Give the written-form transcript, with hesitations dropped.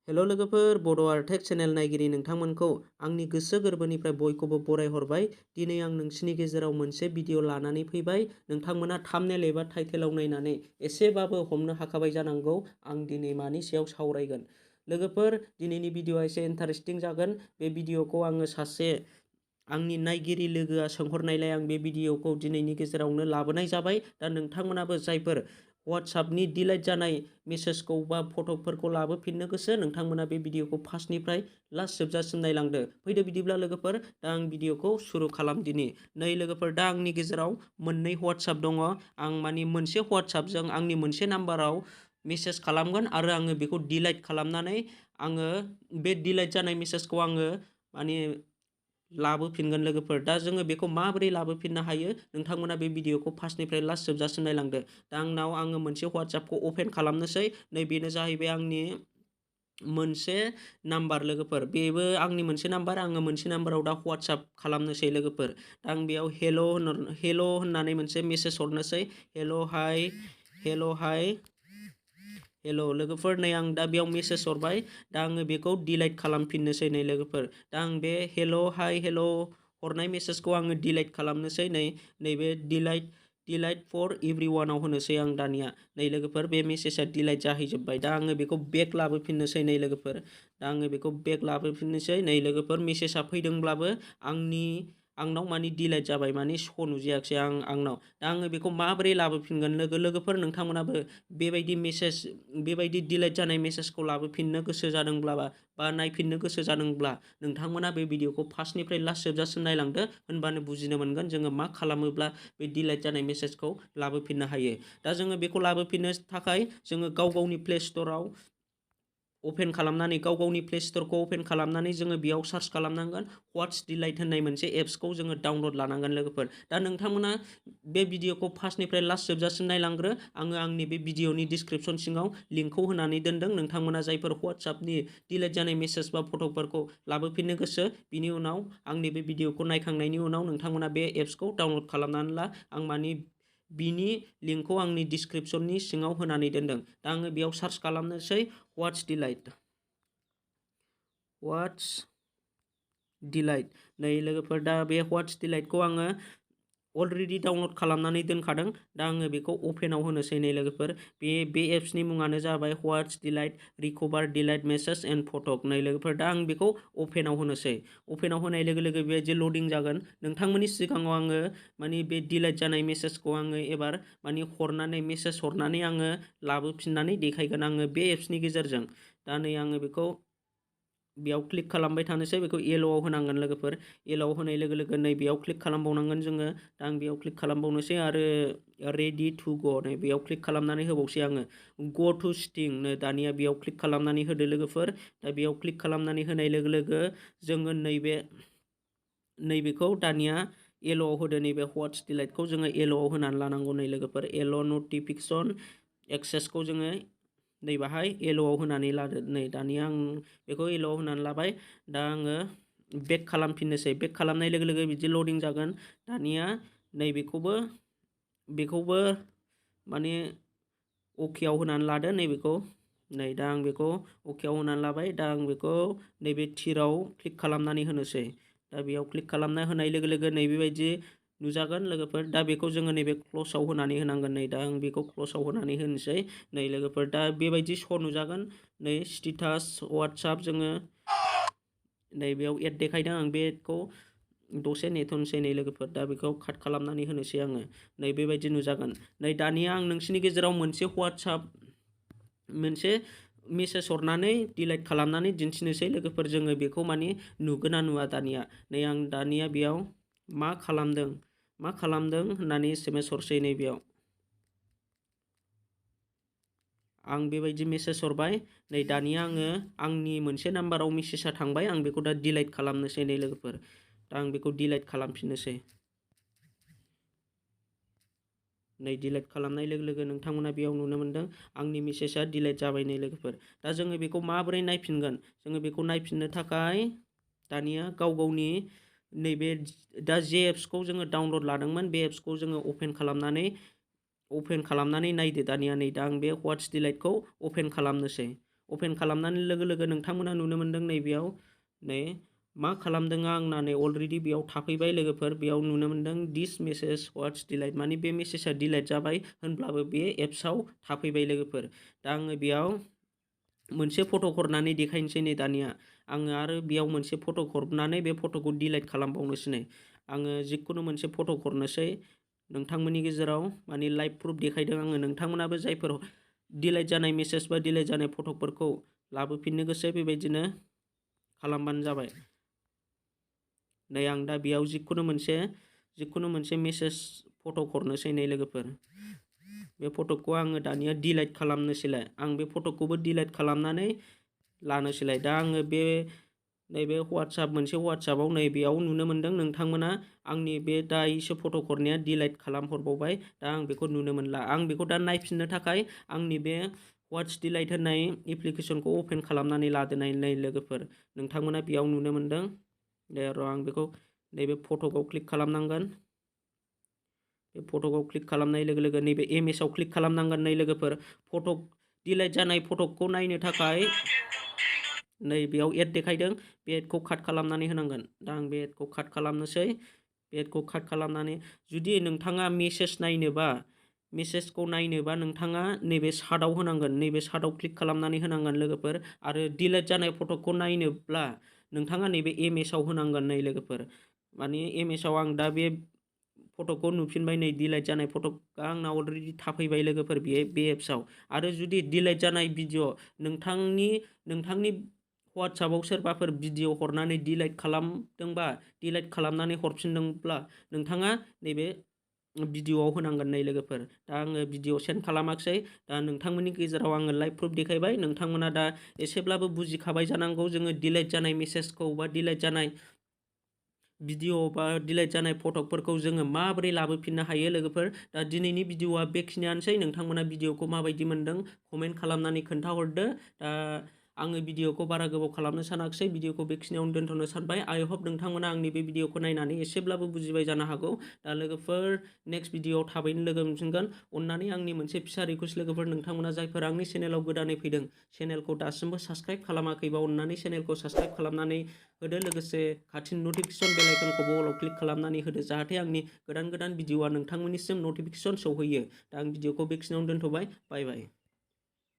हेल' लोगोफोर, बड' Artech channel नायगिरि नोंथांमोनखौ आंनि गोसो गोरबोनिफ्राय बयखौबो बरायहरबाय। दिनै आं नोंसिनि गेजेराव मोनसे भिडिअ लानानै फैबाय। नोंथांमोना थाम्बनेल एबा टाइटेलाव नायनानै एसेबाबो हमनो हाखाबाय जानांगौ आं दिनै मानि सायाव सावरायगोन। लोगोफोर, दिनैनि भिडिअआ एसे इन्टारेस्टिं जागोन। बे भिडिअखौ आङो सासे आंनि नायगिरि लोगोआ सोंहरनायलाय आं बे भिडिअखौ दिनैनि गेजेरावनो लाबोनाय जाबाय। दा नोंथांमोनाबो जायफोर वाट्सएपनि डिलाइट जानाय मेसेजखौ बा फट'फोरखौ लाबोफिननो गोसो, नोंथांमोना बे भिडिअखौ फार्स्टनिफ्राय लास्ट जोबजासिम नायलांदो। फैदो बिदिब्ला लोगोफोर, दा आं भिडिअखौ सुरु खालामदिनि। नै लोगोफोर, दा आंनि गेजेराव मोननै वाट्सएप दङ। आं मानि मोनसे वाट्सएपजों आंनि मोनसे नाम्बाराव मेसेज खालामगोन आरो आङो बेखौ डिलाइट खालामनानै आङो बे डिलाइट जानाय मेसेजखौ आङो माने लाबोफिनगोन लोगोफोर। दा जोङो बेखौ माबोरै लाबोफिननो हायो, नोंथांमोना बे भिडिअखौ फार्स्टनिफ्राय लास्ट जोबजासिम नायलांदो। दा आङो मोनसे वाट्सएपखौ अपेन खालामनोसै। नै बेनो जाहैबाय आंनि मोनसे नाम्बार लोगोफोर। बेबो आंनि मोनसे नाम्बार। आङो मोनसे नाम्बाराव दा वाट्सएप खालामनोसै लोगोफोर। दा आं बेयाव हेल' होननानै मोनसे मेसेज हरनोसै। हेल' हाय हेल' लोगोफोर, नै आं दा बेयाव मेसेज हरबाय। दा आङो बेखौ डिलाइट खालामफिननोसै नै लोगोफोर। दा आं बे हेल' हरनाय मेसेजखौ आङो डिलाइट खालामनोसै। नैबे डिलाइट फर एभ्रिवानाव होनोसै आं दानिया। नै लोगोफोर, बे मेसेजआ डिलाइट जाहैजोब्बाय। दा आङो बेखौ बेक लाबोफिननोसै नै लोगोफोर। दा आङो बेखौ बेक लाबोफिननोसै नै लोगोफोर। मेसेजआ फैदोंब्लाबो आंनाव मानि डिलाइट जाबाय, मानि श' नुजायाखिसै आंनाव। दा आङो बेखौ माबोरै लाबोफिनगोन लोगोफोर, नोंथांमोनाबो बेबायदि डिलाइट जानाय मेसेजखौ लाबोफिननो गोसो जादोंब्ला बा नायफिननो गोसो जादोंब्ला नोंथांमोना बे भिडिअखौ फार्स्टनिफ्राय लास्ट जोबजासिम नायलांदो। होनबानो बुजिनो मोनगोन जोङो मा खालामोब्ला बे डिलाइट जानाय मेसेजखौ लाबोफिननो हायो। दा जोङो बेखौ लाबोफिननो थाखाय जोङो गाव गावनि प्ले स्ट'रखौ अपेन खालामनानै जोङो बेयाव सार्च खालामनांगोन। व्हाट्स डिलाइट होननाय मोनसे एप्सखौ जोङो डाउनलड लानांगोन लोगोफोर। दा नोंथांमोना बे भिडिअखौ फार्स्टनिफ्राय लास्ट जोबजासिम नायलांग्रो। आङो आंनि बे भिडिअनि डिसक्रिपसन सिङाव लिंकखौ होनानै दोनदों। नोंथांमोना जायफोर वाट्सएपनि डिलाइट जानाय मेसेज बा फट'फोरखौ लाबोफिननो गोसो, बिनि उनाव आंनि बे भिडिअखौ नायखांनायनि उनाव नोंथांमोना बे एप्सखौ डाउनलड खालामनानै ला। आं मानि बिनि लिंकखौ आंनि डिसक्रिपसननि सिङाव होनानै दोनदों। दा आङो बेयाव सार्च खालामनोसै व्हाट्स डिलाइट। नै लोगोफोर, दा बे व्हाट्स डिलाइटखौ आङो अलरेडि डाउनलड खालामनानै दोनखादों। दा आङो बेखौ अपेनाव होनोसै नै लोगोफोर। बे एप्सनि मुङानो जाबाय what's delight रिकभार delight message and फटक। नै लोगोफोर, दा आं बेखौ अपेनाव होनोसै। अपेनाव होनाय लोगो लोगो बेबायदि लडिं जागोन। नोंथांमोननि सिगाङाव आङो मानि बे डिलाइट जानाय मेसेजखौ आङो एबार मानि मेसेज हरनानै आङो लाबोफिननानै देखायगोन आङो बे एप्सनि गेजेरजों। दा नै आङो बेखौ बेयाव क्लिक खालामबाय थानोसै। बेखौ येल'आव होनांगोन लोगोफोर। येल'आव होनाय लोगो लोगो नै बेयाव क्लिक खालामबावनांगोन जोङो। दा आं बेयाव क्लिक खालामबावनोसै आरो रेडि टु ग' नै बेयाव क्लिक खालामनानै होबावसै आङो। ग' टु स्टिं नै दानिया बेयाव क्लिक खालामनानै होदो लोगोफोर। दा बेयाव क्लिक खालामनानै होनाय लोगो लोगो जोङो नैबेखौ दानिया येल'आव होदो। नैबे व्हाट्स डिलाइटखौ जोङो येल'आव होनानै लानांगौ नै लोगोफोर। येल' नटिफिकेसन एक्सेसखौ जोङो नै बाहाय येल'आव होनानै लादो। नै दानिया आं बेखौ येल'आव होनानै लाबाय। दा आङो बेक खालामफिननोसै। बेक खालामनाय लोगो लोगो बिदि लडिं जागोन। दानिया नैबेखौबो माने अकेआव होनानै लादो नैबेखौ। नै दा आं बेखौ अकेआव होनानै लाबाय। दा आं बेखौ नैबे थिराव क्लिक खालामनानै होनोसै। दा बेयाव क्लिक खालामना होनाय लोगो लोगो नैबेबायदि नुजागोन लोगोफोर। दा बेखौ जोङो नैबे क्ल'सआव होनानै होनांगोन। नै दा आं बेखौ क्ल'सआव होनानै होनोसै। नै लोगोफोर, दा बेबायदि श' नुजागोन। नै स्टेटास वाट्सएप जोङो नै बेयाव एड देखायदों। आं बेखौ दसे नेथ'नोसै नै लोगोफोर। दा बेखौ काट खालामनानै होनोसै आङो। नै बेबायदि नुजागोन। नै दानिया आं नोंसिनि गेजेराव मोनसे मेसेज हरनानै डिलाइट खालामनानै दिन्थिनोसै लोगोफोर। जोङो बेखौ मानि नुगोन ना नुवा दानिया। नै आं दानिया बेयाव मा खालामदों होननानै SMS हरसै। नै बेयाव आं बेबायदि मेसेज हरबाय। नै दानिया आंनि मोनसे नाम्बाराव मेसेजआ थांबाय। आं बेखौ दा डिलाइट खालामनोसै नै लोगोफोर। दा आं बेखौ डिलाइट खालामफिननोसै। नै डिलाइट खालामनाय लोगो लोगो नोंथांमोना बेयाव नुनो मोन्दों आंनि मेसेजआ डिलाइट जाबाय नै लोगोफोर। दा जोङो बेखौ माबोरै नायफिनगोन? जोङो बेखौ नायफिननो थाखाय दानिया गाव गावनि नैबे दा जे एप्सखौ जोङो डाउनलड लादोंमोन, बे एप्सखौ जोङो अपेन खालामनानै नायदो दानिया। नै दा आं बे व्हाट्स डिलाइटखौ अपेन खालामनोसै। अपेन खालामनानै लोगो लोगो नोंथांमोना नुनो मोनदों नैबेयाव नै मा खालामदों आंना नै अलरेडि बेयाव थाफैबाय लोगोफोर बेयाव नुनो मोनदों दिस मेसेज वाट्स डिलाइट माने बे मेसेजआ डिलाइट जाबाय होनब्लाबो बे एप्सआव थाफैबाय लोगोफोर। दा आङो बेयाव मोनसे फट' हरनानै देखायनोसै नै दानिया आङो आरो बेयाव मोनसे फट' हरनानै बे फट'खौ डिलाइट खालामबावनोसै नै आङो जिखुनु मोनसे फट' हरनोसै नोंथांमोननि गेजेराव माने लाइभ प्रुफ देखायदों आङो नोंथांमोनाबो जायफोर डिलाइट जानाय मेसेज बा डिलाइट जानाय फट'फोरखौ लाबोफिननो गोसो बेबायदिनो खालामबानो जाबाय। नै आं दा बेयाव जिखुनु मोनसे मेसेज फट' हरनोसै नै लोगोफोर बे फट'खौ आङो दानिया डिलाइट खालामनोसैलाय आं बे फट'खौबो डिलाइट खालामनानै लानोसैलाय। दा आङो बे नैबे मोनसे वाट्सएपआव नैबेयाव नुनो मोनदों नोंथांमोना आंनि बे दायोसो फट' हरनाया डिलाइट खालामहरबावबाय दा आं बेखौ नुनो मोनला। आं बेखौ दा नायफिननो थाखाय आंनि बे वाट्स डिलाइट होननाय एप्लिकेसनखौ अपेन खालामनानै लादोनाय नै लोगोफोर नोंथांमोना बेयाव नुनो मोनदों। दे र' आं बेखौ नैबे फट'खौ क्लिक खालामनांगोन। बे फट'खौ क्लिक खालामनाय लोगो लोगो नैबे इमेजाव क्लिक खालामनांगोन नै लोगोफोर फट' डिलाइट जानाय फट'खौ नायनो थाखाय नै बेयाव एड देखायदों बे एडखौ काट खालामनानै होनांगोन। दा आं बे एडखौ काट खालामनोसै बे एडखौ काट खालामनानै जुदि नोंथाङा मेसेजखौ नायनोबा नोंथाङा नैबे सार्टआव होनांगोन नैबे सार्टआव क्लिक खालामनानै होनांगोन लोगोफोर आरो डिलाइट जानाय फट'खौ नायनोब्ला नोंथाङा नैबे इमेजाव होनांगोन नै लोगोफोर माने इमेजाव आं दा बे फट'खौ नुफिनबाय नै डिलाइट जानाय फट'आ आंना अलरेडि थाफैबाय लोगोफोर बे एप्सआव आरो जुदि डिलाइट जानाय भिडिअ नोंथांनि वाट्सएपआव सोरबाफोर भिडिअ हरनानै डिलाइट खालामदोंबा डिलाइट खालामनानै हरफिनदोंब्ला नोंथाङा नैबे भिडिअआव होनांगोन नै लोगोफोर। दा आङो भिडिअ सेन्ड खालामाखिसै दा नोंथांमोननि गेजेराव आङो लाइभ प्रुफ देखायबाय नोंथांमोना दा एसेब्लाबो बुजिखाबाय जानांगौ जोङो डिलाइट जानाय मेसेजखौ बा डिलाइट जानाय भिडिअ बा डिलाइट जानाय फट'फोरखौ जोङो माबोरै लाबोफिननो हायो लोगोफोर। दा दिनैनि भिडिअआ बेखिनियानोसै नोंथांमोना भिडिअखौ माबायदि मोनदों कमेन्ट खालामनानै खोन्थाहरदो। दा आङो भिडिअखौ बारा गोबाव खालामनो सानाखिसै भिडिअखौ बेखिनियावनो दोनथ'नो सानबाय। आइ होप नोंथांमोना आंनि बे भिडिअखौ नायनानै एसेब्लाबो बुजिबाय जानो हागौ। दा लोगोफोर नेक्स्ट भिडिअआव थाबैनो लोगो मोनफिनगोन। अननानै आंनि मोनसे फिसा रिकुवेस्ट लोगोफोर नोंथांमोना जायफोर आंनि चेनेलाव गोदानै फैदों चेनेलखौ दासिमबो साबस्क्राइब खालामाखैबा अननानै चेनेलखौ साबस्क्राइब खालामनानै होदो लोगोसे खाथिनि नटिफिकेसन बेल आइकनखौबो अलाव क्लिक खालामनानै होदो जाहाथे आंनि गोदान भिडिअआ नोंथांमोननिसिम नटिफिकेसन सौहैयो। दा आं भिडिअखौ बेखिनियावनो दोनथ'बाय बाय बाय।